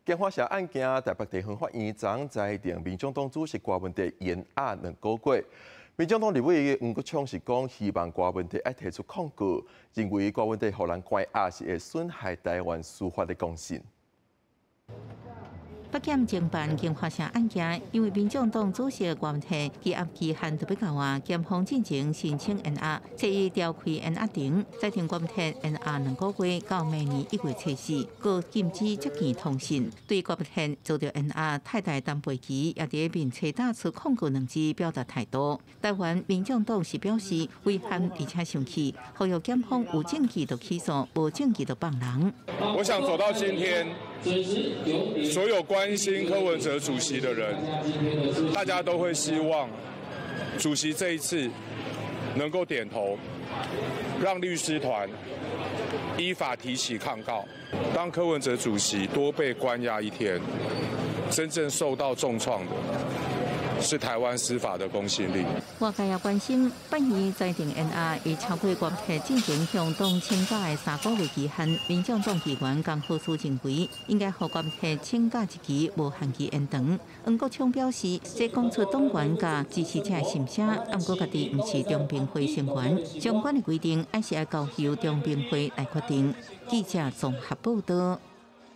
京華社案件，台北地方法院昨裁定民眾黨主席柯文哲延押兩個月。民眾黨立委黃國昌是講，希望柯文哲愛提出抗告，認為柯文哲予人關押是會損害台灣司法的公信。北檢偵辦京華社案件，因為民眾黨主席柯文哲羈押期限就欲到啊，檢方進前申請延押，初一調開延押庭，裁定柯文哲延押兩個月到明年1月初4，閣禁止接見通訊。對柯文哲遭著延押，太太陳佩琪也佇面冊打出抗告兩字，表達態度。台灣民眾黨是表示遺憾而且生氣，呼籲檢方有證據就起訴，無證據就放人。我想走到今天，所有關心柯文哲主席的人，大家都會希望主席這一次能夠點頭，讓律師團依法提起抗告。當柯文哲主席多被關押一天，真正受到重創的是台灣司法的公信力。外界也關心，法院裁定延押會超過柯文哲進前向黨請假的3個月期限。民眾黨議員江浩書認為，應該予柯文哲請假一期無限期延長。黃國昌表示，這講出黨員佮支持者的心聲，毋過家己毋是中評會成員，相關的規定還是愛交由中評會來決定。記者綜合報道。